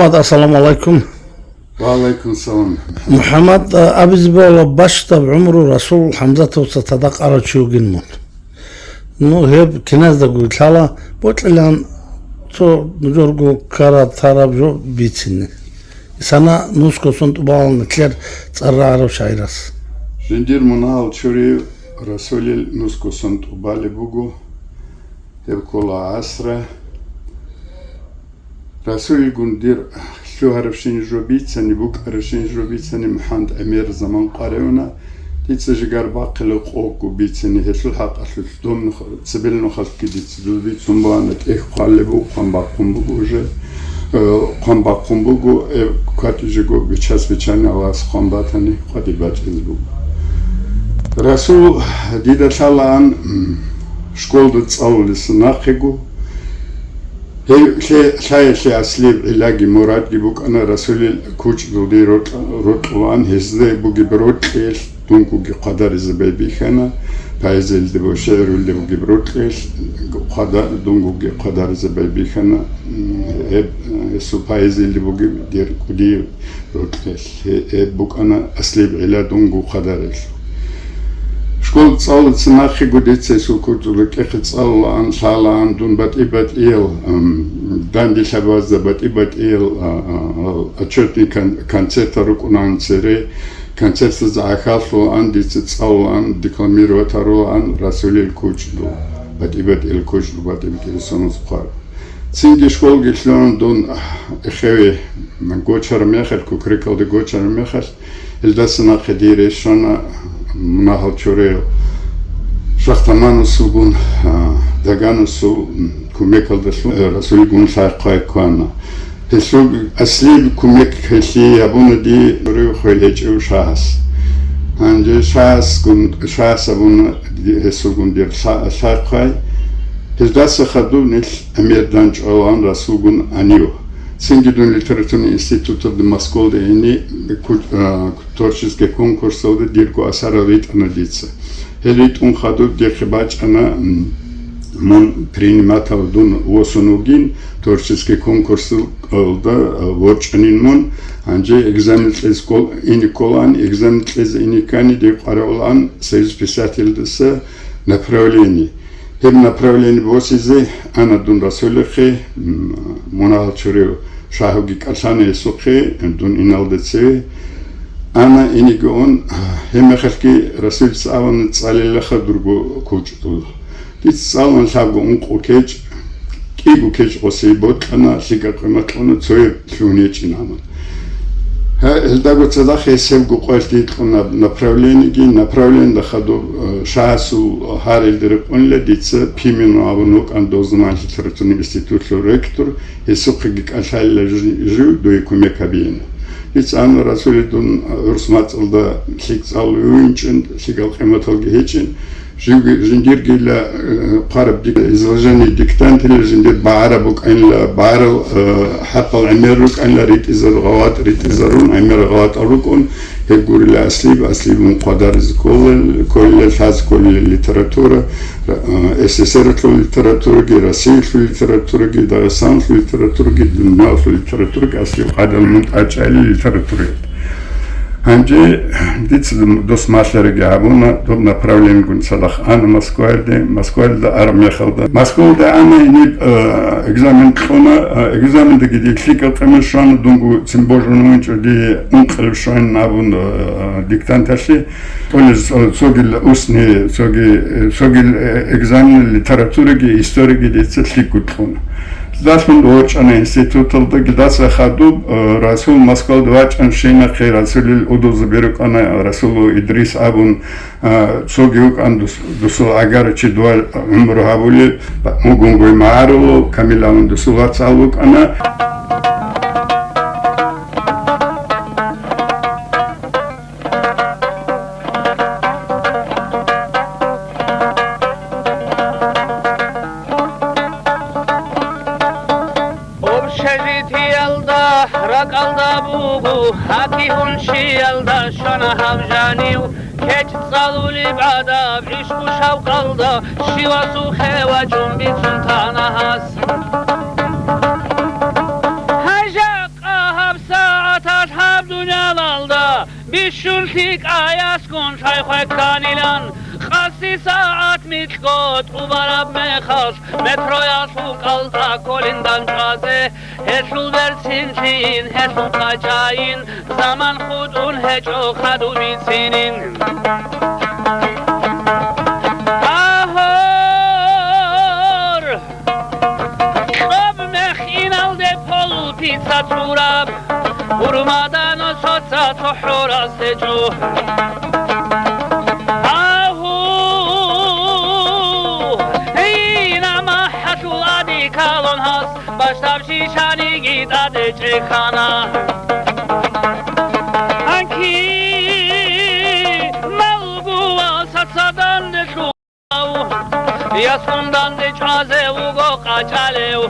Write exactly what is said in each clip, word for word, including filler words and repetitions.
Мухьаммад, ассаламу гӀалайкум. Ва гӀалайкум салам. МухӀаммад, а, абизе бегьула, бащдаб гӀумру Расул ХӀамзатовца цадахъ арав чи вугин мун. Ну, гьеб киназдаго лъала, бокьилаан цо жорго ккараб-тараб жо бицине. Сана нусго сон тӀубалан нилъер цӀар рагӀарав шагӀирас. Жиндир мунагьал чурив Расулил нусго сон тӀубалеб буго. Гьеб ккола гӀасра. Расулилгун дир лъугьарабщин жо бицани, букӀарабщин жо бицани, МухӀаммад гӀемер заман къваригӀуна. Дица жигар бахъила къокӀго бицани, гьелъул хӀакъалъулъ дом нух-, цебел нухалъги дица дуда бицун буана, тӀехь хъвалеб буго, хъван бахъун буго уже. Э, хъван бахъун буго, э, кватӀижего бичас-бичани Аллагьас хъван батани, къватӀи бачӀизе буго. Расул дида лъалаан, м, школда цӀалулес нахъего, Гьев лъе-, лъаялъе аслияб гӀиллаги мурадги букӀана Расулил кучӀдулде рокь-, рокьулаан, гьезда бугеб рокьиялъ дунгоги хъвадаризе байбихьана, поэзиялде ва шигӀруялде бугеб рокьиялъ хъвада-, дунгоги хъвадаризе байбихьана, м, гьеб, гьесул поэзиялде бугеб дир кӀудияб рокьиялъ. Гье-, гьеб букӀана аслияб гӀилла дунгу хъвадарелъул. Школ цӀалулца нахъего дица гьесул кучӀдулде рекӀехъе цӀалулаан, лъалаан дун батӀи-батӀиял, ам, данде лъабазда батӀи-батӀиял, а, а, а, отчетный кон-, концертал рукӀунаан цере, концертазда гӀахьаллъулаан дица цӀалулаан, декламировать гьарулаан Расулил кучӀдул, батӀи-батӀиял кучӀдул, батӀи-батӀиял соназ хъвар. Цинги школги лъугӀун дун эхеве гочараб мехалъ, кукрекалде гочараб мехалъ, гьелдаса нахъе дир рещтӀана мунагьал чураяв Шахтаманасулгун, а, Даганасул, м, кумекалдалъун, э, Расулилгун лъай-хъвай ккана. Гьелъул аслияб кумек гьелъие гьабуна дие чурив хвел гьечӀев шагьас. Гьанже шагьасгун, шагьас абуна ди-, гьесулгун дир лъа-, лъай-хъвай. Гьелдаса хадуб нилъ гӀемер данчӀвалаан Расулгун гьанив. Цинги дун литературный институталде Москвалде гьениб ку-, а, творческий конкурсалда дирго асарал ритӀана дица. Гьел ритӀун хадуб дихъе бачӀана, м, мун приниматал дун восун вугин, творческий конкурсалда, а, ворчӀанин мун, гьанже экзамен кьезе ккол-, ине кколаан, экзамен кьезе ине ккани дир къваригӀулаан Союз писателдаса направление. Гьеб направление босизе ана дун Расулихъе, м, мунагьал чурив шагьуги кӀалъана гьесухъе, дун иналда цеве ана, инеги ун, гьеб мехалъги Расулица абуна цӀалилаха дурго кучӀдул. Дица цӀалун лъабго ункъо кечӀ, кӀиго кечӀ гъосие бокьана, лъикӀаб къимат кьуна, цояб лъугьун гьечӀин абун. Гьа, гьелдаго цадахъ гьесебго къоялъ дие кьуна направлениеги, направлениеда хадуб, э, шагьасул гьарилде рекъонила дица Пименов абун вукӀана дов заман литературный институтлъул ректор, гьесухъеги кӀалъалила жи-, жив дуе кумек гьабеян. Дица ана Расулил дун гӀурус мацӀалда лъикӀ цӀалулев вугинчӀин, лъикӀал къиматалги гьечӀин, Жинги-, жиндиргила, э, хъвараб дик-, изложение диктантила жиндир багӀараб букӀанила, багӀарал, э, хӀакъал гӀемер рукӀанила, ритӀизарун, гъаватӀ ритӀизарун, гӀемер гъаватӀал рукӀун, гьеб гурила аслиб, аслиб мун хъвадаризе кколел-, кколила, лъазе кколила литература, э, СССР-лъул литератураги, Россиялъул литератураги, Дагъистаналъул литератураги, дуниялалъул литератураги, аслиб къайдал мун тӀачӀайила литератураялда. Гьанже дица дос малъареги гьабуна, доб направлениегун цадахъ ана Москваялде, Москваялда араб мехалда. Москваялда ана гьениб, э, экзамен кьуна, э, экзамендаги дир лъикӀаб къимат щвана, дунго цин божун вугинчӀо дие ункъилаб щванин абун, э, диктанталъе. ТӀолез цо-, цогил устный, цоги-, э, цогил, э, экзамен литератураги, историги дица лъикӀго кьуна. Далъун ворчӀана институталда, гьелдаса хадуб, э, Расул Москвалда вачӀанщинахъе Расулил удузаби рукӀана, Расулов Идрис абун, э, цоги вукӀан дус-, дусул гӀагарачи дуа гӀумру гьабулел, Мугунгой МагӀарулов Камил абун дусул вацал вукӀана. Общежитиялда ракӀалда буго, гьатӀи гьунчиялда щвана гьав жанив, кечӀ цӀалулеб гӀадаб ишкъу шавкъалда, щивасухъе вачӀун бицун тана гьас. Гьай жакъа Щун лъикӀаясгун шайхвекканилан, къаси сагӀат микьго тӀубараб мехалъ, метроялъул кӀалтӀа кколин дандчӀвазе, гьелъул берцинлъин, гьелъул къачӀайин, заман хутӀун гьечӀо хадуб бицинин. Агьор! Къаб мех иналде полпица тураб, гьурмадан соца цохӀо расечӀо. Агьу, гьина махӀалъул ади калон гьас, бащдаб шишаниги тӀаде чӀехана. Анки малгула сацадан делъу Ясун данде чӀвазе вуго къачӀалев.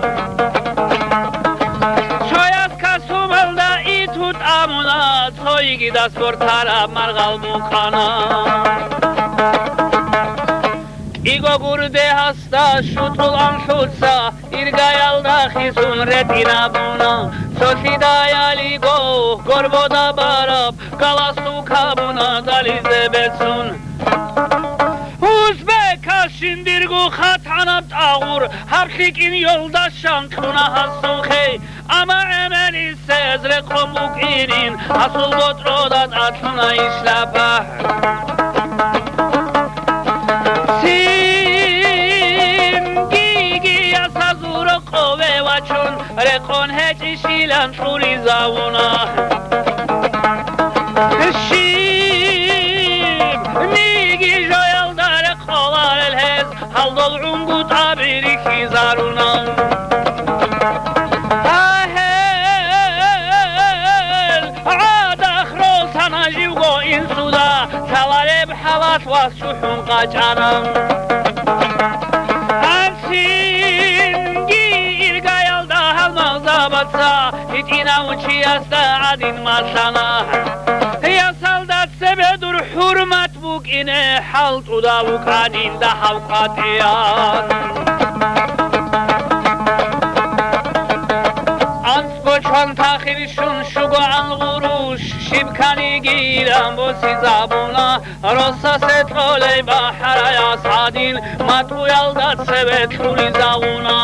Цояс касумалда иту тӀамуна, цойгидас гортараб маргъал мукъана. КӀиго гурде гьасда щутӀул анлъуца иргаялда хисун ретӀинабуна. Цолъидаялиго горбода бараб галасул кабуна дализе бецун. Узбекас жиндирго хатанаб тӀагъур, гьаб лъикӀин йолдашан кьуна гьасул хей, амма гӀемерисез рекъон букӀинин, гьасул ботӀрода тӀадлъуна ишлапа. Сингигияс гьазур рокъове вачун, рекъон гьечӀищилан кьуризавуна. Щибниги жоялда рекъоларел гьез, гьалдол гӀунгутӀаби рихьизаруна. Гьагьел гӀадахъ росана живго инсуда, лъалареб хӀалалъ вас чӀухӀун къачӀана. Гьанцинги иргаялда гьалмагъзабаца гьитӀинав чиясда гӀадин малъана. Ясалда цебе дур хӀурмат букӀине хӀалтӀуда вукӀанин дагьав къватӀиян. АнцӀго чван тахирщун щугоан гъурущ, щиб кканиги иран босизабуна. Росасе кьолей бахӀараяс гӀадин, матӀуялда цеве кьуризавуна.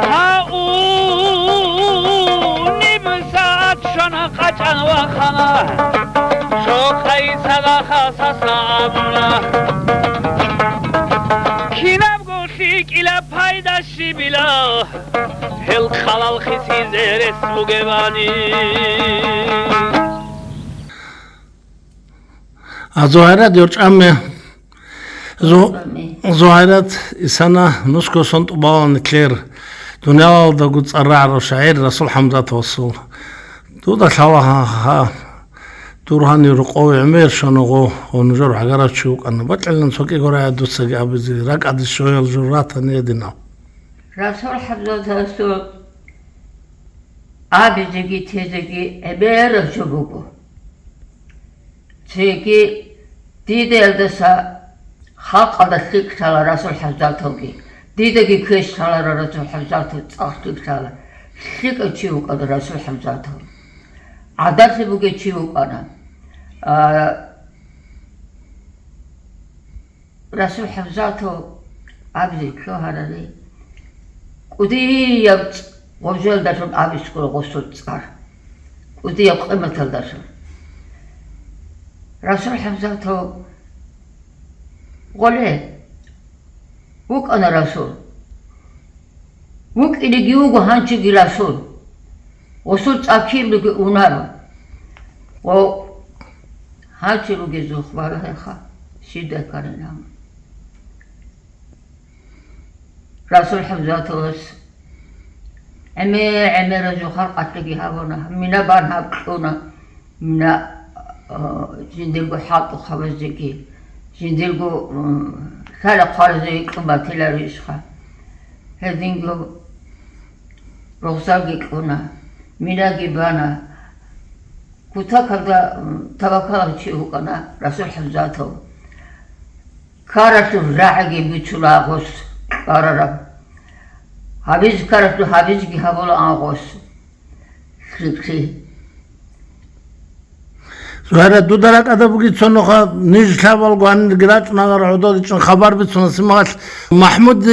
Гьа, униб сагӀат щвана къачӀан вахана, жокъай цадахъ саса абуна. Кинабго лъикӀила пайда щибила, гьел халал хисизе рес бугебани. А Зугьайрат ЙорчӀами. Зу-, ЙорчӀами. Зугьайрат, исана нусго сон тӀубалан нилъер, дуниялалдаго цӀар рагӀарав шагӀир Расул ХӀамзатовасул. Дуда лъала гьа, гьа, дур гьанив рокъове гӀемер щвана гъо, ва нужер гӀагарав чи вукӀана. Бакьилан цо кӀиго рагӀи дуцаги абизе, ракӀалде щвеял жо ратани гьединал. Расул ХӀамзатовасул абизеги тезеги гӀемераб жо буго. Цоги дидаялдаса халкъалда лъикӀ лъала Расул ХӀамзатовги, дидаги квеш лъалара Расул ХӀамзатов, цӀакъ лъикӀ лъала. ЛъикӀав чи вукӀана Расул ХӀамзатов. ГӀадалъи бугев чи вукӀана. А, Расул ХӀамзатов абизе лъугьарали, кӀудияб гъожалдалъун абизе ккола гъосул цӀар, кӀудияб къиматалдалъун. Расул ХӀамзатов гъоле вукӀана Расул. ВукӀинеги вуго гьанчоги Расул. Гъосул цӀакилги унаро. Ва гьанчо ругезухъ балагьеха, щибдай кканилан. Расул ХӀамзатовас гӀемер-гӀемерал жо халкъалъеги гьабуна, мина бан гьаб кьуна. Мина, а, жиндирго хӀалтӀухъабазеги, жиндирго, м, лъала-хъваразе кьун батиларищха? Гьединго рогъзалги кьуна, минаги бана. Кутакалда, м, тавакалав чи вукӀана Расул ХӀамзатов. Ккаралъур рагӀиги бицула гъос ккарараб. Гьабиз ккаралъур гьабизги гьабула гъос. ЛъикӀлъи. Гьара, дуда ракӀада буги цо нуха, ниж лъабалго гьанирги рачӀунагӀара гӀодор ичӀун хабар бицуна, симагъалъ МахӀмуд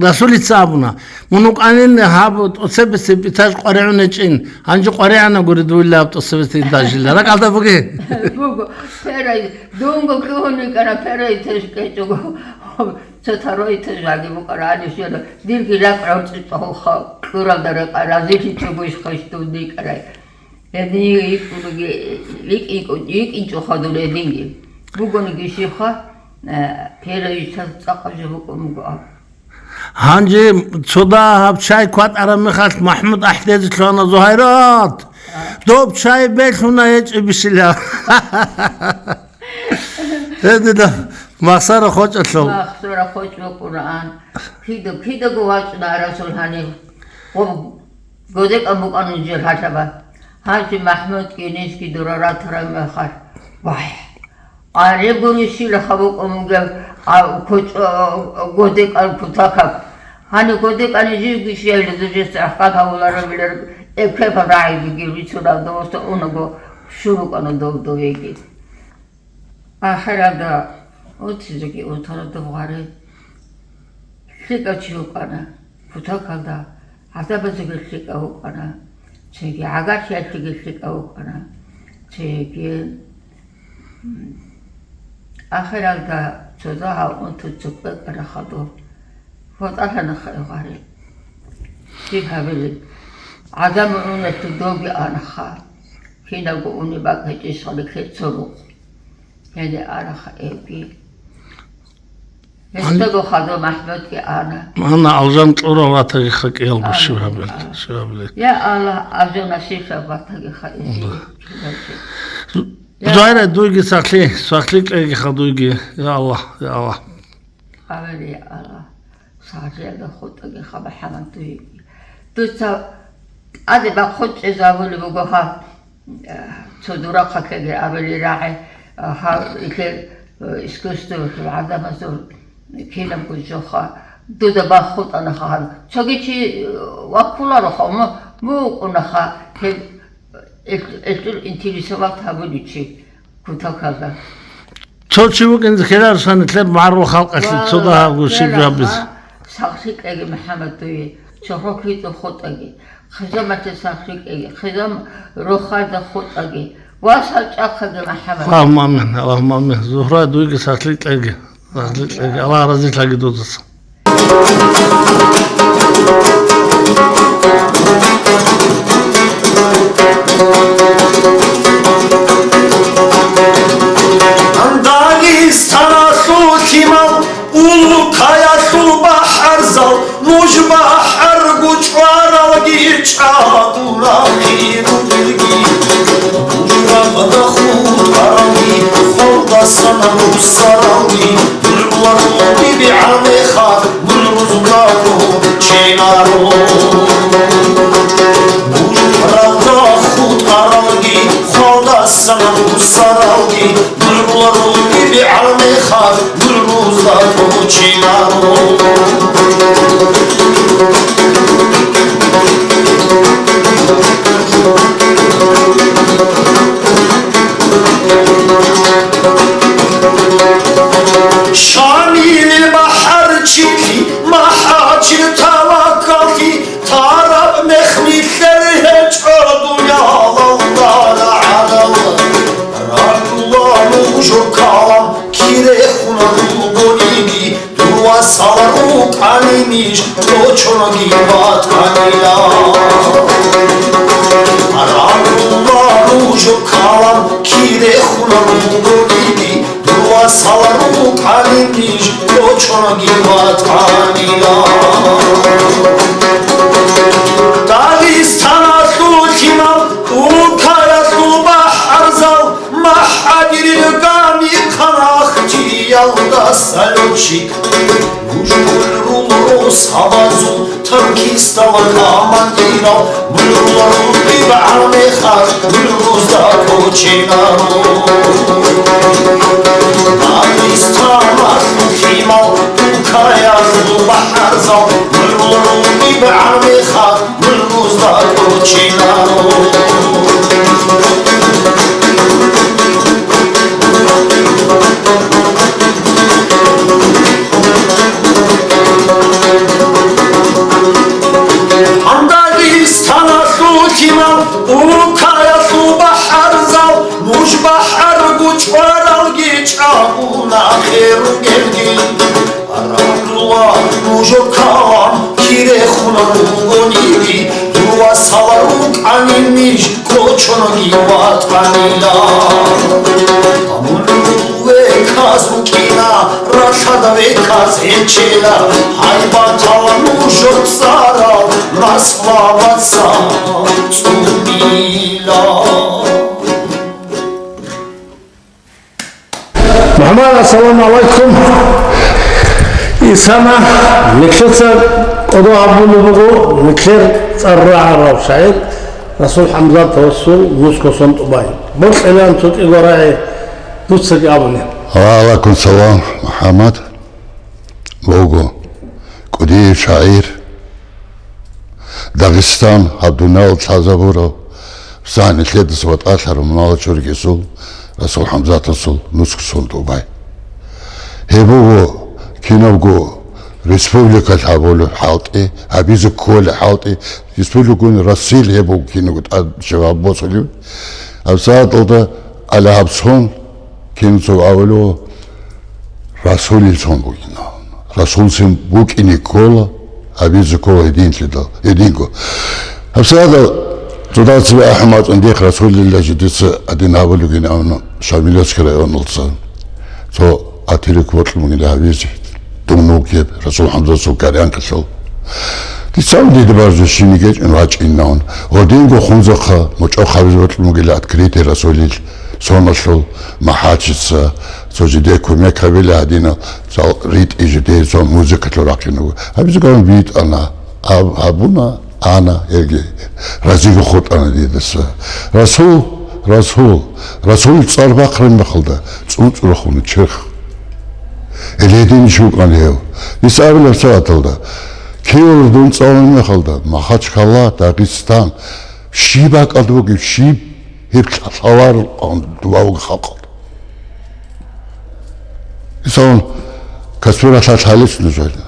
Расулица абуна: «Мун вукӀанин гьаб тӀоцебесеб этаж къваригӀун гьечӀин, гьанже къваригӀана гури дуйла гьаб тӀоцебесеб этажила». РакӀалда буги. Буго, перай, дунго кьугьун йикӀана, перай этаж кьечӀого. Цо таро этажаги букӀара, гьанив щвела, дирги ракӀ гӀорцӀичӀого ха, кьуралда рекъа, разилъичӀого иш хъаш дун йикӀарай. Гьедин йикӀунаги, йикӀинчӀо-, йикӀинчӀоха дур гьединги. Бугониги щибха, э, перайчияс цӀакъ жо букӀун буго аб. Гьанже цо дагьаб чай кватӀараб мехалъ МахӀмуд ахӀдезе лъугьана: «Зугьайрат! А. Доб чай белъуна гьечӀебищила?» Гьединаб махсара хочӀалъул. Махсара хочӀ букӀунаан. Кида-, кидаго вачӀуна Расул гьанив. Гъоб-, годекӀан букӀана жер гьалъаба. Гьанже МахӀмудги нижги дура ратараб мехалъ. Вай! Аре гурищила хабукъун бугеб, а, кочӀо-, годекӀан кутакаб. Гьанив годекӀани жибги щияйла дужеса гӀахьал гьавуларабилар, эбкебал рагӀи бугеб рицунаб довоса унаго, щурукъана дов довеги. Ахиралда утизеги утараб дов гъари. ЛъикӀав чи вукӀана кутакалда, гӀазабазеги лъикӀав вукӀана, цинги гӀагарлъиялъеги лъикӀав вукӀана, цинги, м, ахиралда цо дагьав унтуца кӀвекӀара хадур. ВатӀалъана хай гъари. Щиб гьабилеб? ГӀадамал уналъул довги анаха. Киналго унеб бакӀ гьечӀищали ккей цо рукъ. Гьеле араха эбги. Гьесдаго хадур МахӀмудги ана. Мана алжан кьурал ратаги хакӀиял Амин. Щиб гьабилеб? Амин. Щиб гьабилеб? Я Аллагь, алжан насиблъаб батаги ха эсие. Аллагь. Чилайчи. Я. Зугьайра, дуйги сахлъи, сахлъи кьеги ха дуйги. Я Аллагь, я Аллагь. Авел, я Аллагь, сахлъиялда хутӀаги ха МахӀаммад дуйги. Дуца тӀаде бахъун чӀезабулеб буго гьаб. Цо дурахъалъеги абили рагӀи, гьаб илъер, э, искусствоялъул гӀадамазул кинабго жоха дуда баххутӀанаха гьаб. Цоги чи, э, ваккулароха, му-, мукъунаха гьеб, э, гьелъул интересовать гьабулев чи кутакалда. Цо чи вукӀин хирарсани лъеб магӀарул халкъалъе цо дагьабго щиб жо гьабизе. Сахлъи кьеги, МахӀаммад, дуе, цохӀо квитӀун хутӀаги, хъизамалъе сахлъи кьеги, хъизам рохалда хутӀаги, васал чӀахъаги, МахӀаммад. Аллагьумма амин, Аллагьумма амин. Зугьра, дуйги сахлъи кьеги, сахлъи кьеги. Аллагь разилъаги дудаса. Дагъистаналъул лъимал, улкаялъул бахӀарзал, нуж бахӀарго чӀваралги чӀагурахъи рудилги. Нуж рагъда хутӀаралги, холдасан руссаралги, дур руларулги бигӀанехъа, дур рузбаго чинаро. Нуж рагъда хутӀаралги, холдасан руссаралги, дур руларулги бигӀанехъа, дур рузбаго чинаро. Шамилил бахӀарчилъи, МахӀачил таваккаллъи, тараб мех нилъер гьечӀо дуниялалда рагӀарал. Рагьула нужер калам кирехун ругониги, дур васал рукӀани ниж кӀочонги батӀанила. Рагьула нужер калам кирехун ругониги, дур васал рукӀани ниж кӀочонги батӀанила. Дагъистаналъул лъимал, улкаялъул бахӀарзал, МахӀадирил гамихъан ахтиялдаса лётчик. Нуж гӀуррул росабазул танкистал командирал, дур руларулги бигӀанехъа, дур рузда кӀоченаро. Дагъистаналъул лъимал, улкаялъул бахӀарзал, дур руларулги бигӀанехъа, дур рузда кӀоченаро. Ругелги, рагьула нужер калам, кире хунар ругониги, дуа салар рукӀани ниж кочоноги ватӀанила. Амулу веказ рукӀина, ралъада веказ гьечела, гьайбатала нужер цӀарал, Москва вацал цӀунила. МухӀаммад, ассаламу гӀалайкум. Исана, нилъеца кӀодо гьабулеб буго нилъер цӀар рагӀарав шагӀир Расул ХӀамзатовасул нусго сон тӀубай. Бокьилан цо кӀиго рагӀи дуцаги абуни. Ва гӀалайкум салам, МухӀаммад. Буго кӀудияб шагӀир, Дагъистан гьаб дуниялалъ лъазабурав, цӀакъ нилъеда ватӀалъарав мунагьал чоригесул Расул ХӀамзатовасул нусго сон тӀубай. Гьеб буго кинабго республикалъ гьабулеб хӀалтӀи, гьабизе кколеб хӀалтӀи, республикаялъ, Россиялъ гьеб буго кинабго тӀад жаваб босулеб. ГьабсагӀаталда гьале гьаб сон кинабго абулеб, Расулил сон бугин. Расул син букӀине ккола, гьабизе ккола гьединлъидал, гьединго. ГьабсагӀатал цо дагьаб цебе ахӀун бачӀун дихъ Расулилла жидеца гьадин гьабулеб бугин абуна Шамиловский районалдаса. Цо атирик бокьун бугин гьабизе. Дун вукӀине Расул ХӀамзатасул кӀарянкалъул. Дица дида баржа щиб гьечӀин вачӀинавун. Гьединго Хунзахъа мочӀахъ гьабизе бокьун бугила открытие Расулил соналъул, МахӀачица, цо жидее кумек гьабила гьадинал, цо ритӀи жидее цо музыкалъул рахъинав. Гьабизе гьабун битӀана, гьаб-, гьабуна, ана, гьелги разиго хутӀана дидаса. Расул, Расул, Расул цӀар бахъараб мехалда, цӀунцӀрухъ вуна черх. Гьеле гьедин щукӀана гьев. Дица абила гьабсагӀаталда, кивалда дун цӀалулеб мехалда, Махачкала, Дагъистан, щиб бакӀалда бугеб, щиб гьеб лъаларел дугьавги халкъалда. Мисалан, Каспи ралъад лъалищ нуж гьадин?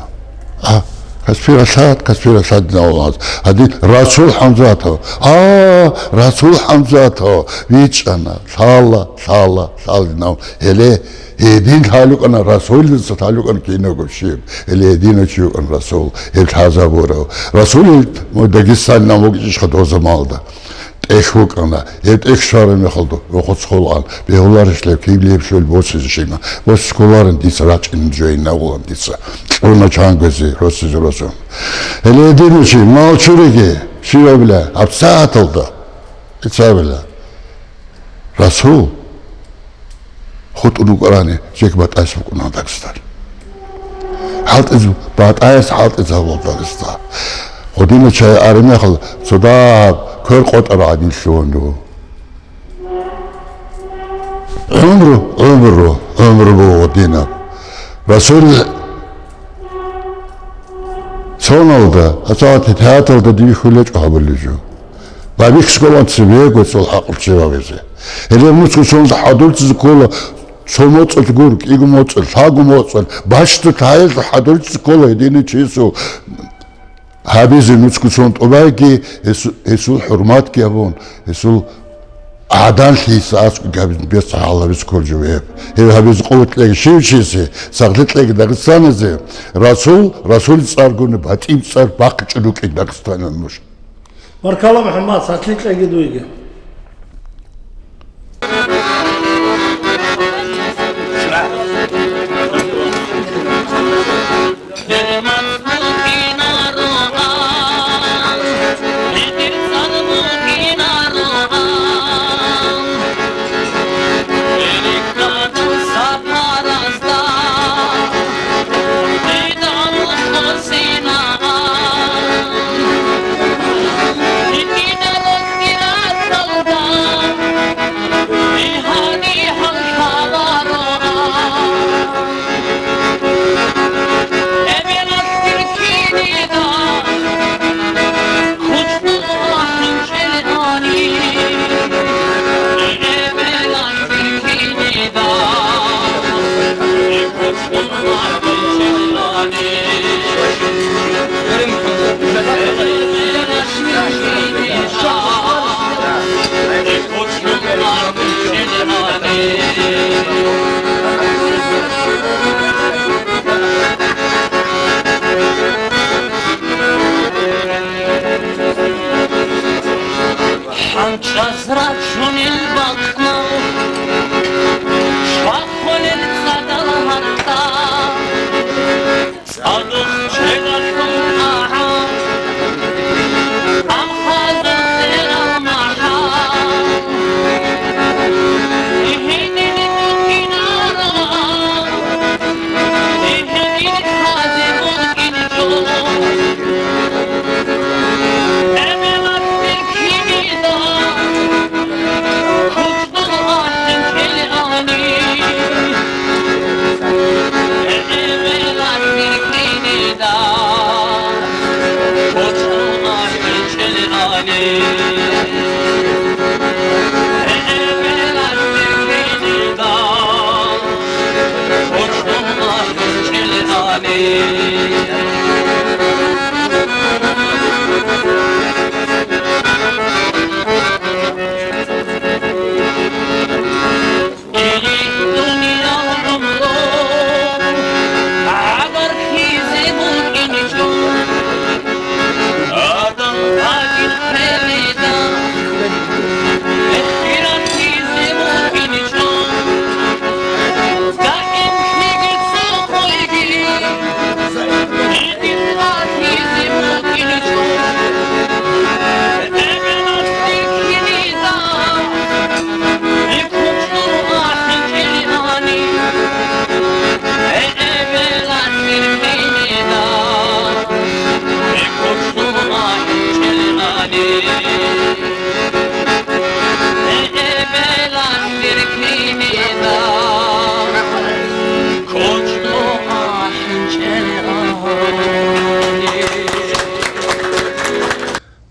А, Каспи ралъад, Каспи ралъад динав лагъаз. Гьадин Расул ХӀамзатов. А, Расул ХӀамзатов. ВичӀана. Лъала, лъала, лъала динав. Гьеле гьедин лъалукӀана Расулица, лъалукӀана кинабго щиб. Гьеле гьединав чи вукӀана Расул. Гьеб лъазабурав. Расул гьел Дагестан намугӀ ишха доза малда. ТӀехь вукӀана. Гьеб тӀехь щвараб мехалда рохоз холаан, бегьуларищ леб, киблеб щвел босизе щина. Босизе кколарин дица рачӀин жойин нагъулан дица. Кьуна чангозе, росизе росун. Гьеле гьединав чи, мал чуриги, щивабила, гьабсагӀаталда. Ицабила. Расул. ХутӀун вукӀарани, жеги батӀайс букӀуна Дагъистан. ХӀалтӀиз, батӀайс хӀалтӀизабула Дагъистан. Гьединав чи араб мехалъ, цо дагьаб квер къотӀараб гӀадин лъугьун руго. ГӀумру, гӀумру, гӀумру буго гьединаб. Расул соналда, гьабсагӀат театралда дие хьулечӀо гьабулеб жо. Бабихьи кколаан цебего цо хӀакъалъулъ чи вагъизе. Гьеле нусго соназ хӀадурлъизе ккола цо моцӀалъ гуро, кӀиго моцӀалъ, лъабго моцӀалъ, бащдаб лъаялъ хӀадурлъизе ккола гьединав чиясул гьабизе нусго сон тӀубайги, гьесу-, гьесул хӀурматги гьабун, гьесул гӀаданлъи гьесда аскӀоб гьабизе бес гьалабизе ккола жо гьеб. Гьеб гьабизе къуват кьеги щив чиясе, сахлъи кьеги дагъистаназе, Расул, Расулил цӀар гурони батӀияб цӀар бахъичӀого рукӀин Дагъистаналда нуж. Баркала, МухӀаммад, сахлъи кьеги дуеги.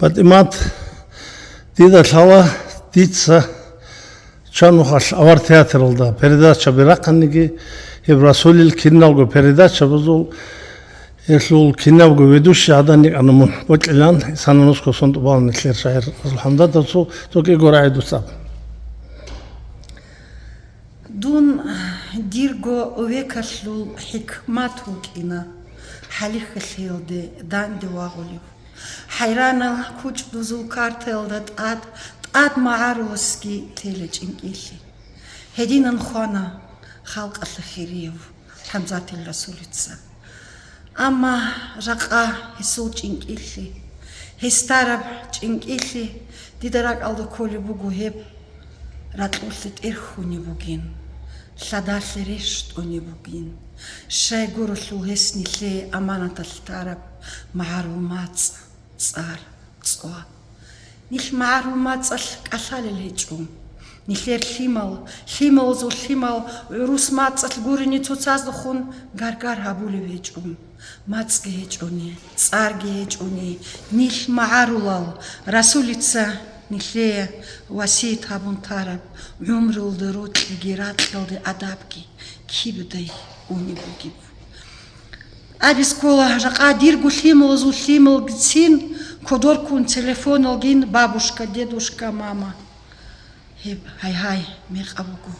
ПатӀимат, дида лъала, дица чанухъалъ авар театралда передачаби рахъаниги, гьеб Расулил киналго передачабазул гьелъул кинабго ведущий гьадан йикӀана мун бокьилан, Сананусго сон тӀубалан нилъер шагьир Назлу ХӀамдатовцо, цо кӀиго рагӀи дуца. Дун дирго векалъул хӀикмат вукӀина, хӀалихьалъиялде данде вагъулев. ХӀайранал кучӀдузул картаялда тӀад, тӀад магӀаруласги тела чӀинкӀиллъи. Гьединан хвана халкъалъа хирияв ХӀамзатил Расулица. Амма жакъа гьесул чӀинкӀиллъи, гьес тараб чӀинкӀиллъи дида ракӀалда кколеб буго гьеб: ракьулъе тӀерхьунеб бугин, лъадалъе рещтӀунеб бугин, щай гурелъул гьес нилъее аманаталъ тараб магӀарул мацӀ, цӀар, цӀва. Нилъ магӀарул мацӀалъ кӀалъалел гьечӀо. Нилъер лъимал, лъималазул лъимал гӀурус мацӀалъ гурони цоцаздехун гаргар гьабулеб гьечӀо. МацӀги гьечӀони, цӀарги гьечӀони, нилъ магӀарулал, Расулица нилъее васият гьабун тараб гӀумруялда рокьиги ракьалде адабги кибдай унеб бугеб. Абиз ккола, жакъа дирго лъималазул лъималгицин кодорккун телефоналгин: «Бабушка, дедушка, мама». Гьеб, гьай-гьай, мекъаб буго.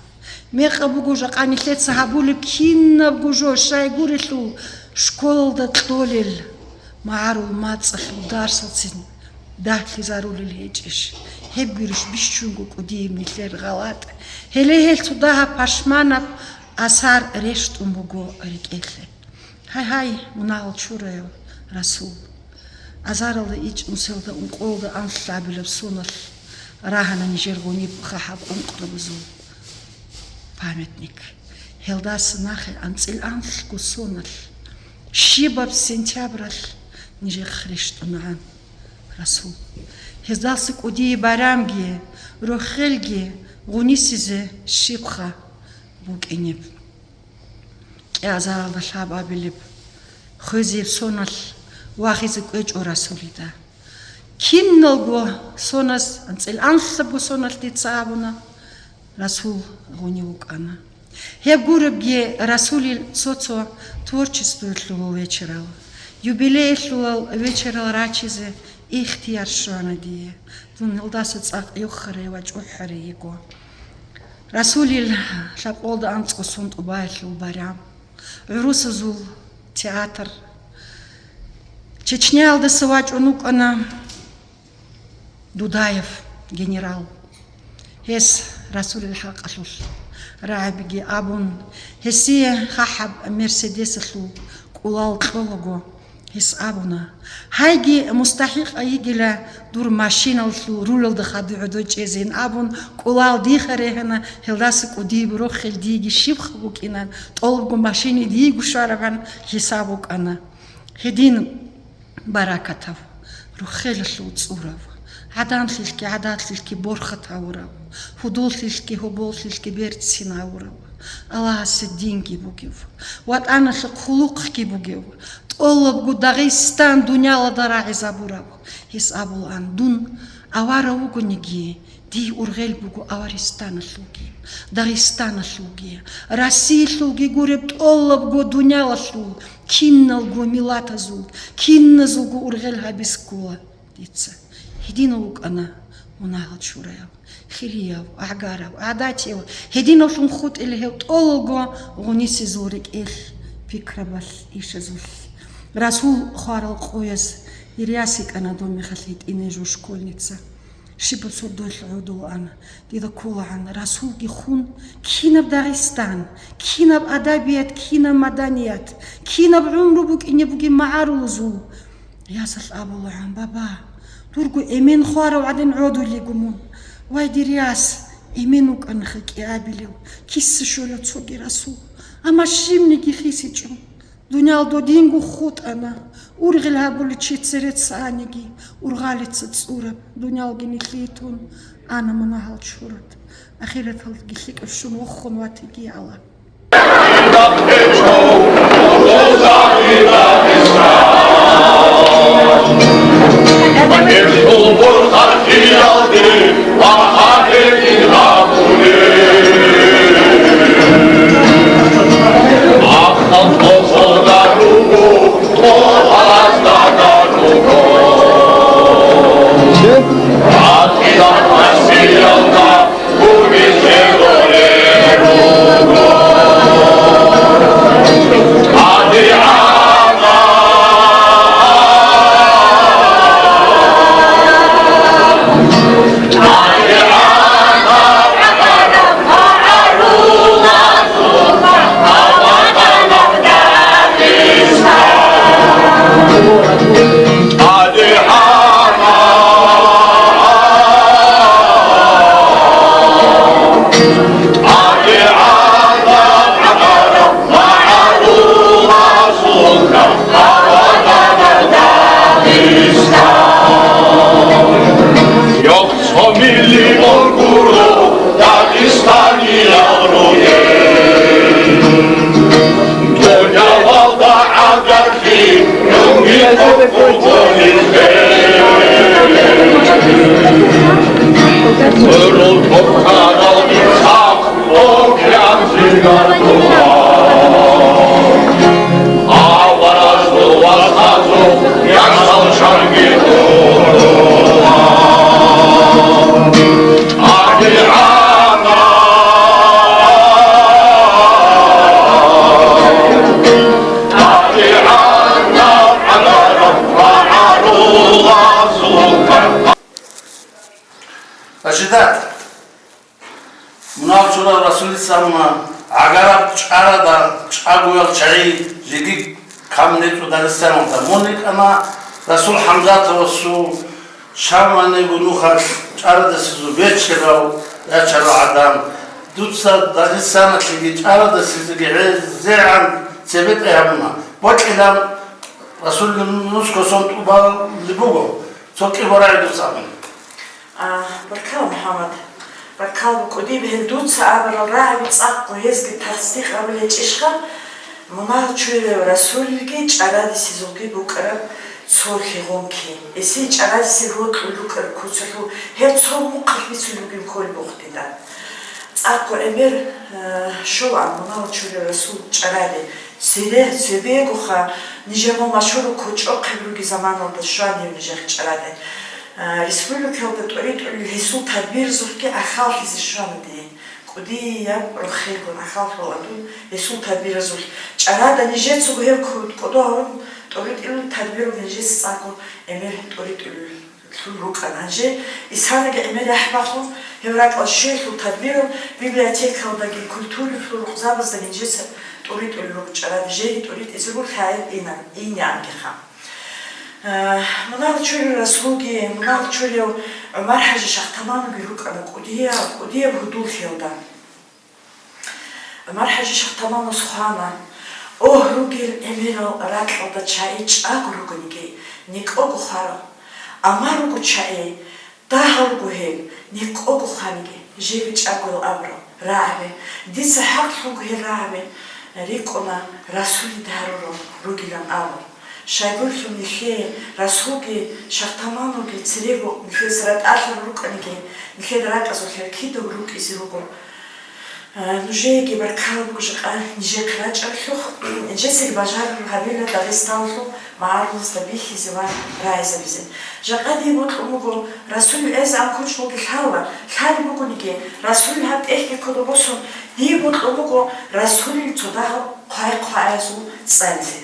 Мекъаб буго жакъа нилъеца гьабулеб кинабго жо, щай гурелъул школалда кьолел магӀарул мацӀалъул дарсалцин дагьлъизарулел гьечӀищ. Гьеб гурищ бищунго кӀудияб нилъер гъалатӀ. Гьеле гьел цо дагьаб пашманаб асар рещтӀун буго рекӀелъе. Гьай-гьай, мунагьал чураяв Расул! Азаралда ичӀнусиялда ункъоялда анлъабилаб соналъ рагьана нижер гъуниб хъахӀаб ункънабазул памятник. Гьелдаса нахъе анцӀил анлъго соналъ, щибаб сентябралъ нижехъ рещтӀунагӀан Расул. Гьездаса кӀудияб байрамги, рохелги гъунисизе щибха букӀинеб. КӀиазаралда лъаб абилеб, хвезеб соналъ вахизе кӀвечӀо Расулида. Киналго соназ, анцӀил анлъабго соналъ дица абуна, Расул гъунив вукӀана. Гьеб гуребги, Расулил цо-цо творчествоялъул вечерал, юбилеялъулал вечерал рачизе ихтияр щвана дие. Дун гьелдаса цӀакъ йохаре ва чӀухӀаре йиго. Расулил лъабкъолда анцӀго сон тӀубаялъул байрам, гӀурусазул театр. Чечняялдаса вачӀун вукӀана Дудаев генерал. Гьес Расулил хӀакъалъулъ рагӀабиги абун, гьесие хъахӀаб Мерседесалъул кӀулал кьолаго, гьес абуна: «Гьайги мустахӀикъа йигила дур машиналъул рулалда хадув гӀодой чӀезейин», — абун, кӀулал дихъа регьана, гьелдаса кӀудияб рохел дийги щибха букӀинан, тӀолабго машине дийго щварабгӀан хӀисаб букӀана. Гьедин баракатав, рохелалъул цӀурав, гӀаданлъилъги гӀадатлъилъги борхат гьавурав, гьудуллъилъги гьоболлъилъги берцин гьавурав, Аллагьасе динги бугев, ватӀаналъе хъулухъги бугев, тӀолабго Дагъистан дунялалда рагӀизабурав, гьес абулаан: «Дун аварав вугониги, Дие ургъел буго Аваристаналъулги, Дагъистаналъулги, Россиялъулги гуреб, тӀолабго дуниялалъул киналго миллатазул, киназулго ургъел гьаби ккола дица. Гьединав вукӀана мунагьал чураяв, хирияв, гӀагарав, гӀадатияв, гьединавлъун хутӀила гьев тӀолабго гъунисезул рекӀелъ, пикрабалъ, ишазулъ. Расул хварал къояз Ирияс йикӀана доб мехалъ гьитӀинай жо школьница. Щибаб сордоялъ гӀодов ана. Дида кколагӀан Расулги хун, кинаб Дагъистан, кинаб адабият, кинаб маданият, кинаб гӀумру букӀине бугеб магӀарулазул. Ясалъ абулагӀан: «Баба, дурго эмен хварав гӀадин гӀодулего мун. Вай, дир яс, эмен вукӀанаха кӀиабилев, киса щолев цоги Расул, амма щибниги хисичӀо». Дуниял додинго хутӀана, ургъел гьабулев чи цере цаниги, ургъалица цӀураб дуниялги нилъее тун, ана мунагьал чурат, ахираталги лъикӀаб щун вохун ватеги, Аллагь. Цо милли гуро Дагъистаниял ругел. Дуниялалда гӀагарлъи, ругел гьукъугъунил бел. Гьурул тохтарал Исхакъ, океан зигар тулан. Аваразул васазул ясал чанги тулан. Значит, да, мунагьал чурав Расулица абуна, гӀагараб чӀарада чӀагоял чагӀи жеги камун гьечӀо Дагъистаналда. Мун йикӀана Расул ХӀамзатовасул, Шамалиго нухалъ чӀарадасезул бечедав, ячарав гӀадан. Дуца Дагъистаналъеги чӀарадасезеги гӀезегӀан цебетӀей гьабуна. Бокьилан Расулил нусго сон тӀубалеб буго, цо кӀиго рагӀи дуца абун. А, баркала, МухӀаммад. Баркала, кӀудияб гьел дуца абурал рагӀаби цӀакъго гьезги тасдикъ гьабулел гьечӀищха? Мунагьал чурав Расулилги чӀарадисезулги букӀараб цо лъигӀунги. Эсие чӀарадисел рокьулел рукӀараб куцалъул гьеб цо мухъалъ бицун бугеб кколеб бугоха дида. ЦӀакъго гӀемер, э, щолаан мунагьал чурав Расул чӀараде. Цере, цебегоха, нижер мун машгьураб кочӀохъеб ругел заманалда щвана гьев нижехъе чӀараде. А, республикалда тӀуритӀулел гьесул тадбирзухъги ахаллъизе щвана дие. КӀудияб рохелгун ахаллъула дун гьесул тадбиразулъ. ЧӀарада нижецаго гьев кӀодо гьавун тӀуритӀулел тадбирал нижеца цӀакъго гӀемер тӀуритӀулел лъун рукӀана. Гьанже исанаги гӀемер яхӀ бахун, гьев ракӀалде щвелъул тадбирал библиотекалдаги, культуралъул рукъзабаздаги нижеца тӀуритӀулел руго чӀарада, жеги тӀуритӀизе руго лъагӀел инан, инегӀангиха. Э, мунагьал чурав Расулги, мунагьал чурав ГӀумар-хӀажи Шагьтамановги рукӀана кӀудияб, кӀудияб гьудуллъиялда. ГӀумар-хӀажи Шагьтаманас хвана: «Огь, ругел гӀемерал ракьалда чагӀи чӀаго ругониги, некӀого хварал. Амма руго чагӀи, дагьал руго гьел, некӀого хваниги, жеги чӀагоял абурал рагӀаби. Дица хӀакълъун буго гьел рагӀаби рикӀкӀуна Расулида гьарурал ругилан абун». Щайгурелъул нилъее Расулги Шагьтамамулги церего нилъеца ратӀалъун рукӀаниги, нилъеда ракӀазулъ гьел кидаго рукӀизе руго. Э, нужееги баркала буго жакъа нижехъе рачӀаралъухъ, нижецаги бажарараб гьабила Дагъистаналъул магӀарулазда бихьизе ва рагӀизабизе. Жакъа дие бокьун буго Расулил гӀезегӀан кучӀдулги лъала, лъалеб бугониги, Расулил гьаб тӀехьги кодоб босун, дие бокьун буго Расулил цо дагьаб хъвай-хъваязул цӀализе.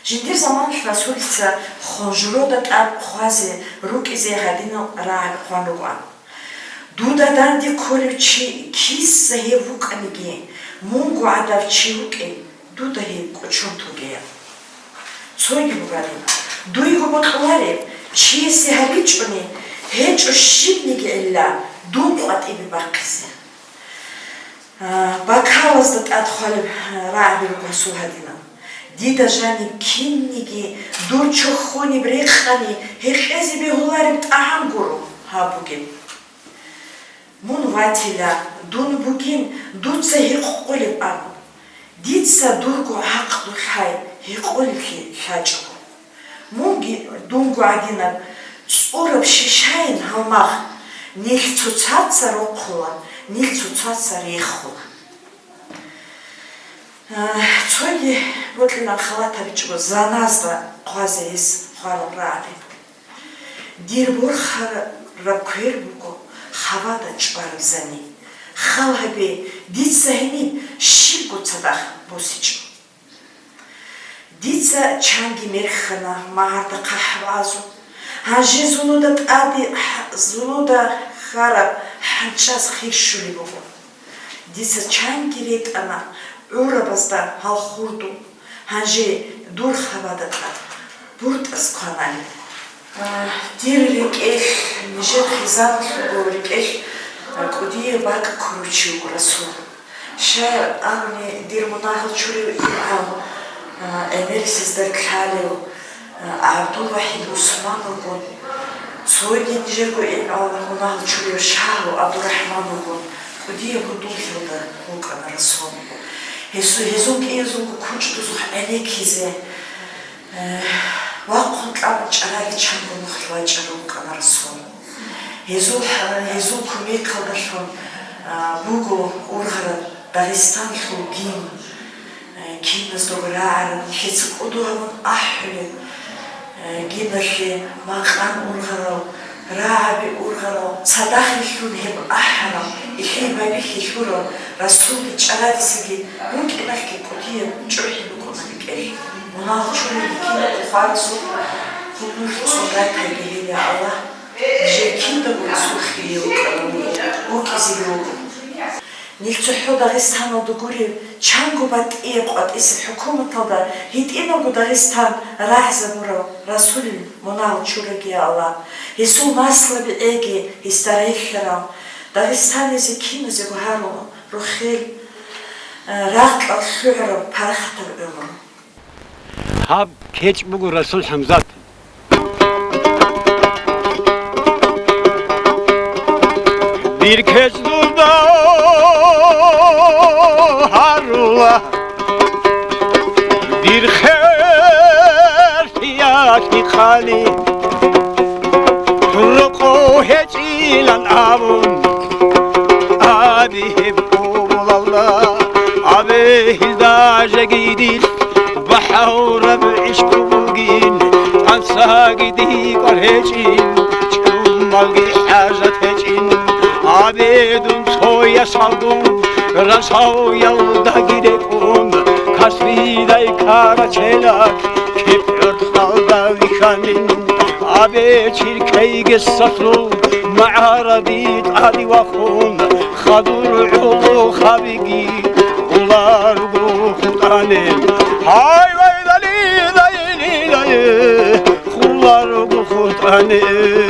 Жиндир заманалъ Расулица хонжорода тӀад хъвазе рукӀизе гьадинал рагӀаби хъван ругоан: «Дуда данде кколев чи киса гьев вукӀаниги, мунго гӀадав чи вукӀин, дуда гьеб кӀочон тоге». Цоги бугани, дуйго бокьулареб, чиясе гьабичӀони, гьечӀо щибниги гӀилла дун къватӀибе бахъизе. А, бакалазда тӀад хъвалеб, а, рагӀаби руго гьасул гьадинал: «Дида жаниб кинниги дур чохьониб рекъани гьекъезе бегьулареб тӀагӀам гуро гьаб бугеб. Мун ватила, дун бугин дуца гьекъолеб абун. Дица дурго гӀакълу лъай гьекъолеблъи лъачӀого. Мунги дунго гӀадинаб цӀураб шишайин гьалмагъ, нилъ цоцаца рохъула, нилъ цоцаца рехула». Цоги бокьилан халат гьабичӀого заназда хъвазе гьес хъвараб рагӀаби: «Дир борхараб квер буго хабада чӀвараб зани. Хал гьабе, дица гьениб щибго цадахъ босичӀо». Дица чанги мерхьана магӀарда хъахӀаб азу. Гьанже зунуда тӀаде, зунуда хьараб хӀанчӀаз хир щулеб буго. Дица чанги ретӀана гӀурабазда гьал хурду. Гьанже дур хабада тӀад буртӀаз кваналеб. А, дир рекӀелъ, нижер хизаналъулго рекӀелъ, а, кӀудияб бакӀ ккурав чи вуго Расул. Щай абуни, дир мунагьал чурив имгӀав, а, гӀемерисезда лъалев, а, ГӀабдулвахӀид Усмановгун, цоги нижерго имгӀав мунагьал чурив Шагьу ГӀабдурахӀмановгун кӀудияб гьудуллъиялда вукӀана Расул. Гьесу-, гьезул кӀиязулго кучӀдузухъ гӀенеккизе, Э, вахъун кьабун чӀараги чанго нухлъ вачӀарав вукӀана Расул. Гьезул хӀа-, гьезул кумекалдалъун, а, буго ургъараб Дагъистанлъул гимн, э, киназдаго рагӀараб, нилъеца кӀодо гьабун ахӀулеб, э, гимналъе макъан ургъарав, рагӀаби ургъарал, цадахъ рилълъун гьеб ахӀарал, илъей байбихьи лъурал Расулги чӀарадисаги рукӀиналъги кӀудияб чӀухӀи букӀуна рекӀелъ. Мунагьал чуриги кинабго хваразул хъулухъ цӀун ратайги гьеб, я Аллагь, нижер кинабго Расул хирияв вукӀарав вуго, вукӀизеги вуго. Нилъ цохӀо Дагъистаналда гуреб, чанго батӀияб къватӀисеб хӀукуматалда гьитӀинабго Дагъистан рагӀизабурав Расулил мунагьал чураги, я Аллагь, гьесул наслаби гӀеги гьесда релълъарал, дагъистанизе киназего гьарула рохел, э, рагъ-кьал лъугӀараб парахатаб гӀумру. Гьаб кечӀ буго Расул ХӀамзат. Дир кечӀ дуда гьарула, дир хертиялъги хъали, рокъов гьечӀилан абун, аби гьеб къулалда, абе гьелда жеги дилъ бахӀараб гӀишкъу бугин, тӀансаги дибар гьечӀин, чӀумалги хӀажат гьечӀин. Абе дун цо ясалдун расавалдаги рекӀун, касридай карачелак кипгӀорхъалда вихьанин. Абе чиркей гесалъул магӀараби тӀаде вахун, хадур гӀолохъабиги хъуларго хутӀанин. Гьай, вай, дали, дали, дали, хъуларго хутӀанин.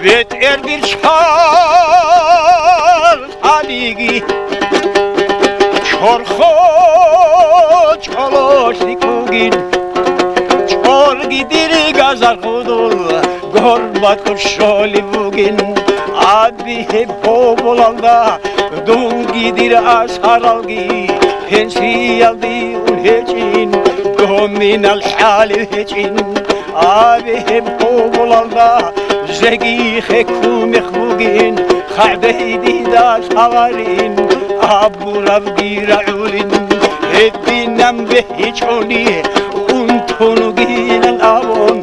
БетӀер бирчӀараб гьабиги, чорхол чололъи ккугин, чорги диригазар худул гор БатӀу щолеб бугин, аби гьеб гьоболалда, дунги дир асаралги, пенсиялде ун гьечӀин, донинал хӀалеб гьечӀин. Аби гьеб гьоболалда, жеги хеккун мех бугин, хъагӀбей дида лъаларин, абурабги рагӀулин, гьединан бехьичӀони, унтун вугилан абун,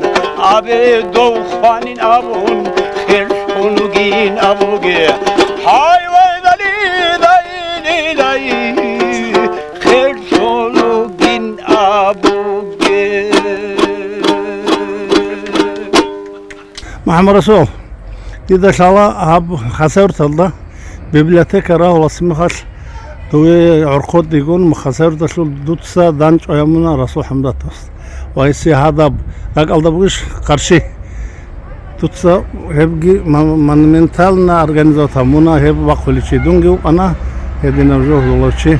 абе дов хванин абун, херлъун вугин абуге. Гьай, вай, дали, дай, ли, дай, херлъун вугин абуге. МухӀаммад Расул, дида лъала гьаб Хасавюрталда библиотека рагьуласеб мехалъ, дуе гӀорхъотӀигун Хасавюрталъул дуца дандчӀвай гьабуна Расул ХӀамзатовас. Ва гьесие гьадаб ракӀалда бугищ къарщи? Дуца гьебги мо-, монументально организовать гьабуна гьеб бахъулев чи. Дунги вукӀана гьединаб жо гьолев чи.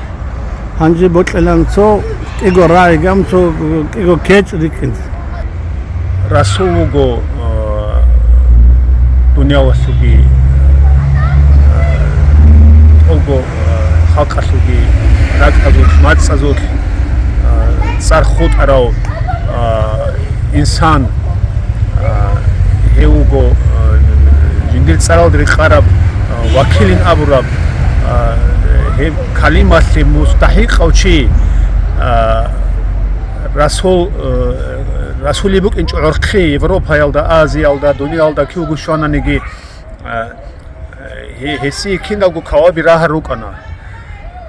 Гьанже бокьилан цо кӀиго рагӀи гьабун, цо кӀиго кечӀ рикӀкӀин. Расул вуго, э, дуниялалъулги, э, тӀолго, э, халкъалъулги ракӀазулъ, мацӀазулъ, э, цӀар хутӀарав, э, инсан, э, гьев вуго, э, жиндир цӀаралда рекъараб, э, вакилин абураб, э, гьеб калималъе мустахӀикъав чи, э, Расул, э, Расулил букӀинчӀо гӀорхъи Европаялда, Азиялда, дуниялалда кивго щвананиги, э, гье-, гьесие киналго каваби рагьарал рукӀана.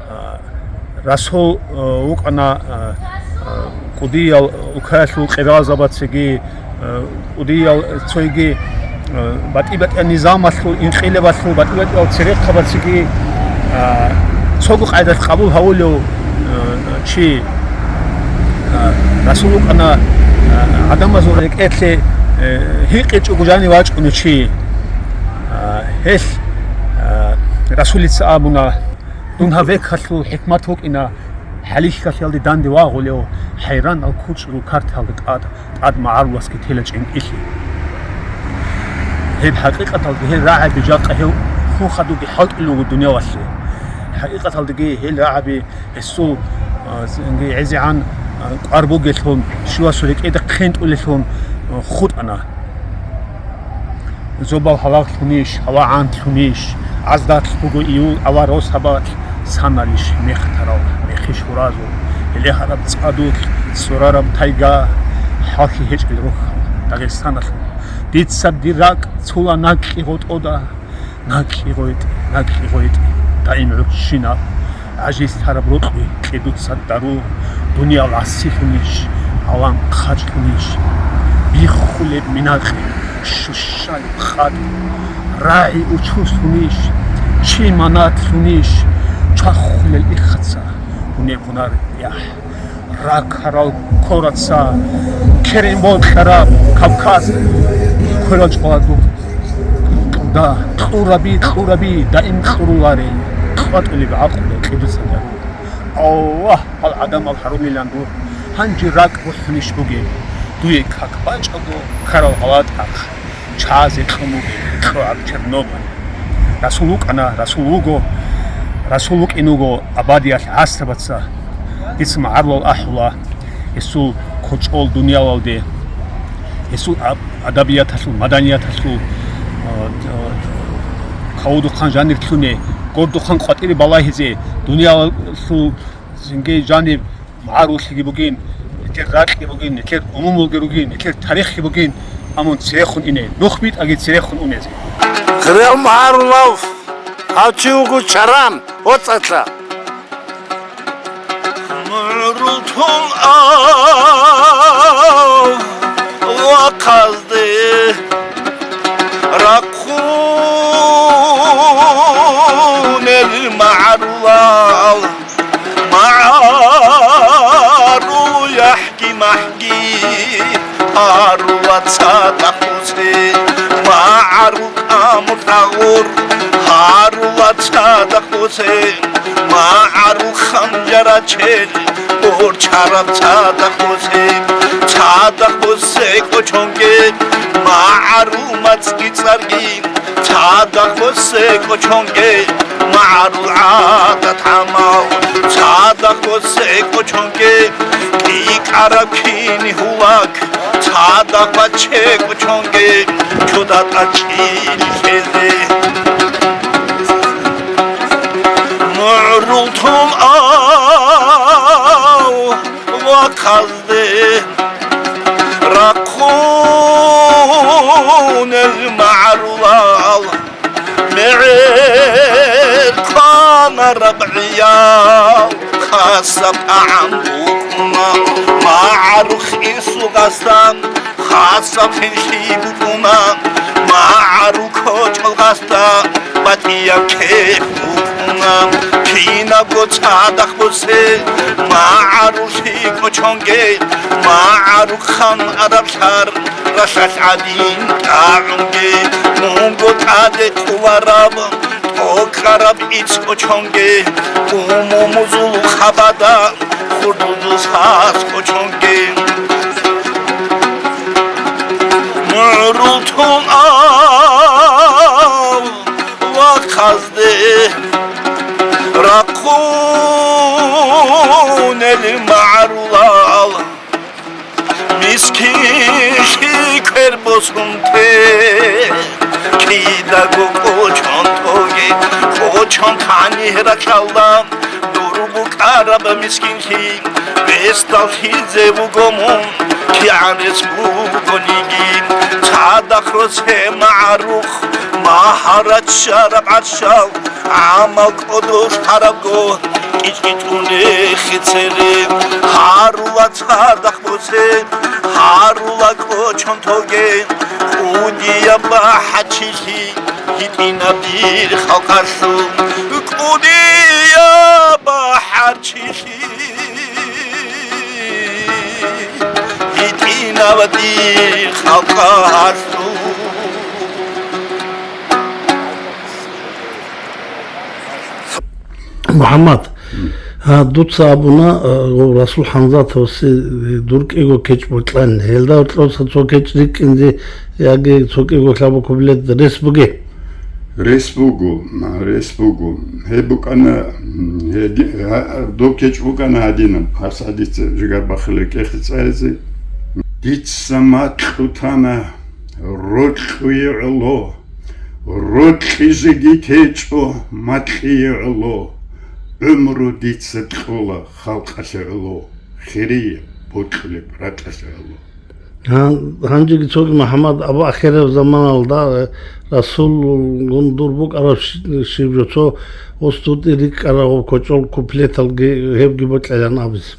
Э, Расул, э, вукӀана, э, э, кӀудиял улкаялъул къиралзабацаги, э, кӀудиял цойги, э, батӀи-батӀиял низамалъул, инкъилабалъул батӀи-батӀиял церехъабацаги, э, цого къайдалъ къабул гьавулев, э, чи, э, Расул вукӀана, э, гӀадамазул рекӀелъе, э, гьикъичӀого жанив вачӀунев чи. Э, гьелъ, э, Расулица абуна: «Дун гьаб векалъул хӀикмат вукӀина, хӀалихьалъиялде данде вагъулев, хӀайранал кучӀрул карталда тӀад, тӀад магӀаруласги тела чӀинкӀиллъи». Гьеб хӀакъикъаталда гьел рагӀаби жакъа гьев хун хадуги хӀалтӀулев вуго дуниялалъе. ХӀакъикъаталдаги гьел рагӀаби гьесул, а, цинги гӀезегӀан, а, кӀвар бугелъун, щивасул рекӀеда хъентӀулелъун, а, хутӀана. Зобал гьалаглъунищ, гьава гӀантлъунищ, гӀаздалъ буго июль аварос гьабалъ, саналищ мехтарал, мехищ гьуразул, гьеле гьараб цӀадулъ, сорараб тайга, хӀалхьи гьечӀел рухьал Дагъистаналъул. Дица дир ракӀ цула накӀкӀи гъотӀода, накӀкӀи гъойтӀ, накӀкӀи гъойтӀ, даим гӀурщинаб. ГӀажиз тараб рокьи кье дуца дару, дуниял гӀасилъунищ, гӀалам хъачӀлъунищ, биххулеб минакъи, щущалеб хатӀ, рагӀи учулъунищ, чи манатлъунищ, чвахулел ихъаца гьунеб гьунар яхӀ, ракарал кораца керен бокьараб Кавказ кверал чӀваладу. Да, кьураби, кьураби, даим кьуруларе, къватӀулеб гӀакълу кье дуца дару. Аллагь, гьал гӀадамал гьарулилан дур, гьанже ракӀ бухӀунищ бугеб, дуе как бачӀаго ккарал гьалатӀахъ, чазе кьун бугеб кьогӀаб Чернобыль. Расул вукӀана, Расул вуго, Расул вукӀин вуго абадиялъ гӀасрабаца. Дица магӀарулал ахӀула, гьесул кочӀол дуниялалде, гьесул аб-, адабияталъул, маданияталъул, а, а, кавудухъан жанирлъуне, гордухъан къватӀире балагьизе, дуниялалъул цинги жаниб магӀаруллъиги бугин, нилъер ракьги бугин, нилъер умумулги ругин, нилъер тарихги бугин, амун церехун ине, нух битӀаги церехун унезе. Гьев магӀарулав гьав чи вуго чаран, оцӀалъа. МугӀрул тун ав вахъазде рахъунел магӀарулал, магӀарул яхӀги махӀги гьарула цадахъ бусе, магӀарул амру тӀагъур гьарула цадахъ бусе, магӀарул ханжарачел борчараб цадахъ бусе, цадахъ бусе кӀочонге МагӀарул мацӀги цӀарги цадахъ босе кӀочонге, магӀарул гӀадат-гӀамал цадахъ босе кӀочонге, кӀикӀараб кини гьулак цадахъ баче кӀочонге, чодатӀа чӀил лъезе. МугӀрул тун ав вахъазде рахъунел магӀарулал, мегӀер кванараб гӀиял хасаб тӀагӀам букӀуна, магӀарухъ инсул гъасда хасаб хинлъи букӀуна, магӀарул кочӀол гъасда батӀияб кеф букӀуна. Кинабго цадахъ босе магӀарулъи кӀочонге, магӀарухъан араб лъар ралъалъ гӀадин тӀагӀунге, мунго тӀаде къулараб тӀокӀараб ицӀ кӀочонге, умумузул хабада хурдузул сас кӀочонге. МугӀрул тун ав вахъазде рахъунел магӀарулал, мискинлъи квер босун те, кидаго кӀочон тоге, кӀочон тани ракьалда, дур букӀараб мискинлъи бесдаллъизе буго мун, кигӀан рес бугониги, цадахъ росе магӀарухъ, магьарат щараб гӀаршал, гӀамал кӀодо лъарабго, кӀичӀ-кӀичӀун рехи цере, гьарула цадахъ босе, гьарула кӀочон тоге, кӀудияб бахӀарчилъи гьитӀинаб дир халкъалъул, кӀудияб бахӀарчилъи гьитӀинаб дир халкъалъул. МухӀаммад, а, дуца абуна, а, Расул ХӀамзатовасе дур кӀиго кечӀ бокьани. Гьелда гьоркьоса цо кечӀ рикӀкӀинзе яги цо кӀиго лъабго куплет рес буге? Рес буго, рес буго. Гьеб букӀана, м, гьеди-, гьа-, доб кечӀ букӀана гьадинаб, гьабсагӀат дица жигар бахъила кӀехи цӀаризе. Дица макьу тана рокьуе гӀоло, рокьи жеги течӀо макьие гӀоло, гӀумру дица кьола халкъалъе гӀоло, хирияб бокьулеб ракьалъе гӀоло. Гьан-, гьанжеги цоги МухӀаммад абу ахираб заманалда, э, Расулгун дур букӀараб щи-, щиб жо цо устутӀи рикӀкӀараб кочӀол куплеталги гьебги бокьилан абизе.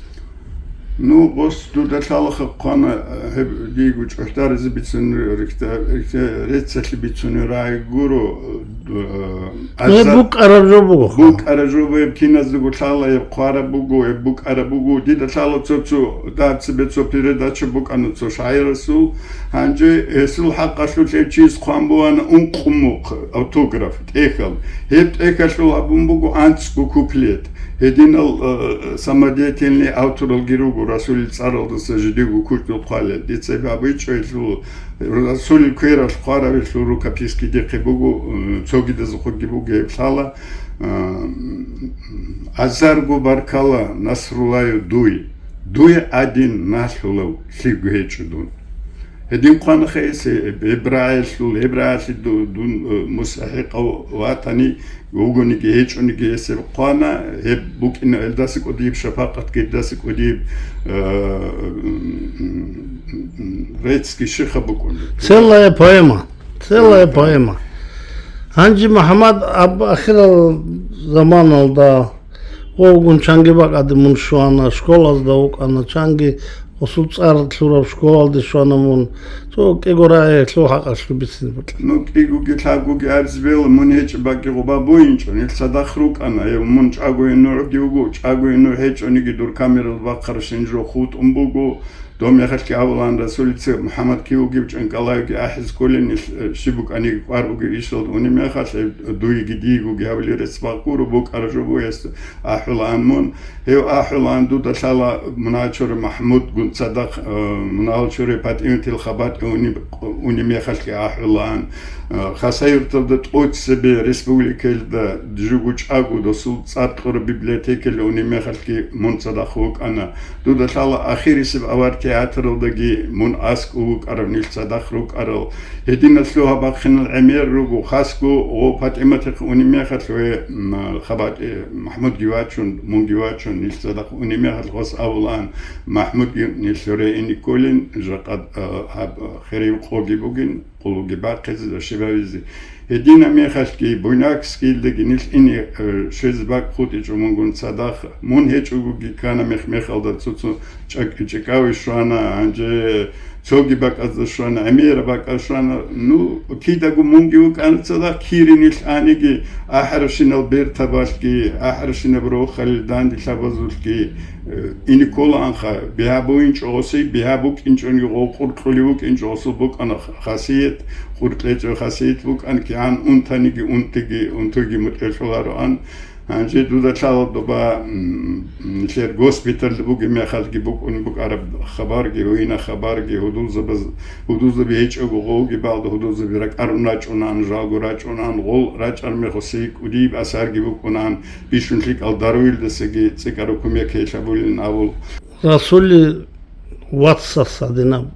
Ну, бос дуда лъалаха хъвана, э, гьеб диего чӀухӀдаризе бицунеб, рихьа-, рихьа-, реццалъе бицунеб рагӀи гуро, э, Ну, гьеб азар букӀараб жо буго, ха. БукӀараб жо буго, гьеб киназдаго лъала, гьеб хъвараб буго, гьеб букӀараб буго. Дида лъала цо-цо, дацебе цо передача букӀана цо шагӀирасул. Гьанже гьесул хӀакъалъулъ гьев чияс хъван бувана ункъо мухъ, автограф, тӀехьал. Гьеб тӀехьалъул абун буго анцӀго куплет. Гьединал, э, самодеятельный авторалги руго, Расулил цӀаралдаса жидего кучӀдул хъвалел. Дица гьеб абичӀо гьелъул Расулил квералъ хъвараб гьелъул рукописги дихъе буго, э, цогидазухъеги буго гьеб лъала. Э, азарго баркала, Насруллаю, дуй. Дуй гӀадин налъулав лъиго гьечӀо дун. Гьедин хъванаха гьес, гьеб рагӀиялъул, гьеб рагӀиялъе ду-, дун, э, мустахӀикъав ватани, вугониги гьечӀониги гьес гьеб хъвана, гьеб букӀина гьелдаса кӀудияб шапакъатги, гьелдаса кӀудияб, э, реццги щибха букӀун. Целая поэма. Целая поэма. Гьанже, МухӀаммад, аб-, ахирал заманалда вогун чанги бакӀаде мун щвана, школазда вукӀана, чанги Расул цӀар лъураб школалде щвана мун. Цо кӀиго рагӀи гьелъул хӀакъалъулъ бицине бокьа. Ну, кӀигоги лъабгоги абизе бегьула, мун гьечӀеб бакӀги гъоба буинчӀо, гьел цадахъ рукӀана, гьев мун чӀаго гьенив гьев вуго, чӀаго гьенив гьечӀониги дур камерал бахъарабщин жо хутӀун буго, Дом мехалъги абулаан, Расулица МухӀаммад кив вугев, чӀанкӀалайги ахӀиз кколин, нилъ, э, щиб букӀаниги кӀвар бугев ишалда унеб мехалъ, э, дуеги диегоги гьабили рецц бахъ гуро, букӀараб жо бугес ахӀулаан мун. Гьев ахӀулаан дуда лъала мунагьал чурай МахӀмудгун цадахъ, э, мунагьал чурай ПатӀиматил хабатӀи уни-, унеб мехалъги ахӀулаан. Э, Хасавюрталда тӀоцебе республикаялда жугьу чӀаго досул цӀар кьураб библиотекаялда унеб мехалъги мун цадахъ вукӀана. Дуда лъала ахирисеб авар театралдаги мун аскӀов вукӀарав, нилъ цадахъ рукӀарал. Гьединал лъугьа-бахъинал гӀемер руго, хасго гъо ПатӀиматихъ унеб мехалъ ве, м, хабатӀи, МахӀмудги вачун, мунги вачун, нилъ цадахъ унеб мехалъ гъос абулаан, МахӀмудги нилъ гьоре ине кколин, жакъа, а, гьаб, хирив къоги бугин, къулги бахъизе, щибабизе. Гьединаб мехалъги, Буйнакскиялдаги нилъ ине, э, щвезе бакӀ хутӀичӀо мунгун цадахъ. Мун гьечӀогоги ккана мех-мехалда цо-цо чӀак-, чӀикӀаве щвана, гьанже цоги бакӀазда щвана, гӀемераб бакӀаз щвана. Ну, кидаго мунги вукӀана цадахъ, кири нилъ аниги, ахӀарабщинал бертабалъги, ахӀарабщинаб рохалил данде лъабазулъги, э, ине кколаанха, бигьа бугинчӀо гъосие, бигьа букӀинчӀониги гъов къуркьулев вукӀинчӀо гъосул букӀана хасият, къуркьечӀеб хасият букӀана, кигӀан унтаниги унтиги, унтуги мутӀигӀлъулароан. Гьанже дуда лъала доба, м, нилъер госпитальда бугеб мехалъги букӀун букӀараб хабарги, гьуина хабарги, гьудулзабаз-, гьудулзаби гьечӀого гъовги балда гьудулзаби ракӀарун рачӀунаан, жалго рачӀунаан, гъол рачӀар мехалъ гьесие кӀудияб асарги букӀунаан, бищун лъикӀал даруялдасаги цӀикӀкӀараб кумек гьелъ гьабулин абул. Расулли вацас гьадинаб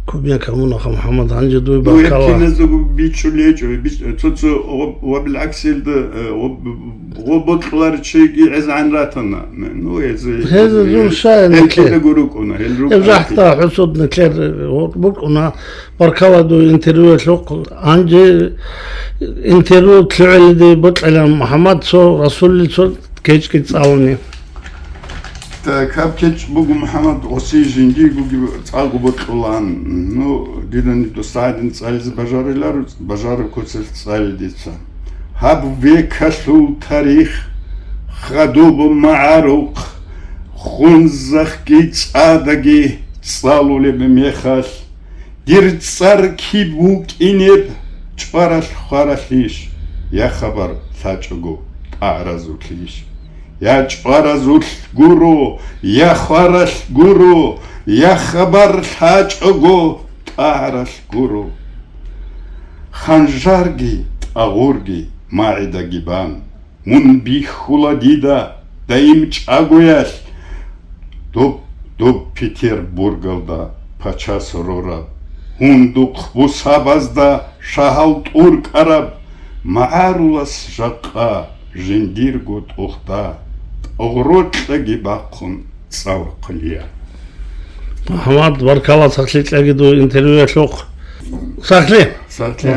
кумек гьабунаха, МухӀаммад, гьанже дуе. Ну, баркала. Гьеб киназдаго бичӀчӀулей гьечӀо, бич-, цо-цо гъоб-, ва билгӀаксилда, э, гъоб-, гъоб бокьуларев чиги гӀезегӀан ратана. Ну, гьез-, Гьеза гьез-, зун щай гьел нилъер? Кидаго рукӀуна, гьел рукӀана. Гьеб жахӀда хӀусуд нилъер гъоб букӀуна, баркала дуе интервьюялъухъ. Гьанже интервью лъугӀизе бокьилан, МухӀаммад, цо Расулли цо кечӀги цӀалуни. Так, гьаб кечӀ буго, МухӀаммад, гъосие жиндиргоги цӀакъго бокьулаан. Ну, дида дос гӀадин цӀализе бажариларо, бажараб куцалъ цӀале дица. Гьаб векалъул тарих, хадуб магӀарухъ, хунзахъги цӀадаги цӀалулеб мехалъ, дир цӀар киб вукӀинеб, чӀваралъ хваралъищ, я хабар лъачӀого тӀагӀаразулъищ? Я чӀваразулъ гуро, я хваралъ гуро, я хабар лъачӀого тӀагӀаралъ гуро. Ханжарги, тӀагъурги, магӀидаги бан. Мун бихьула дида даим чӀагоялъ, доб, доб Петербургалда пачас рораб, гьундухъ бусабазда шагьал тӀуркӀараб, магӀарулас жакъа жиндирго тӀухьда, тӀогърокьаги бахъун цӀа вахъулия. МухӀаммад, баркала, сахлъи кьаги дуе интервьюялъухъ. Сахлъи. Сахлъи.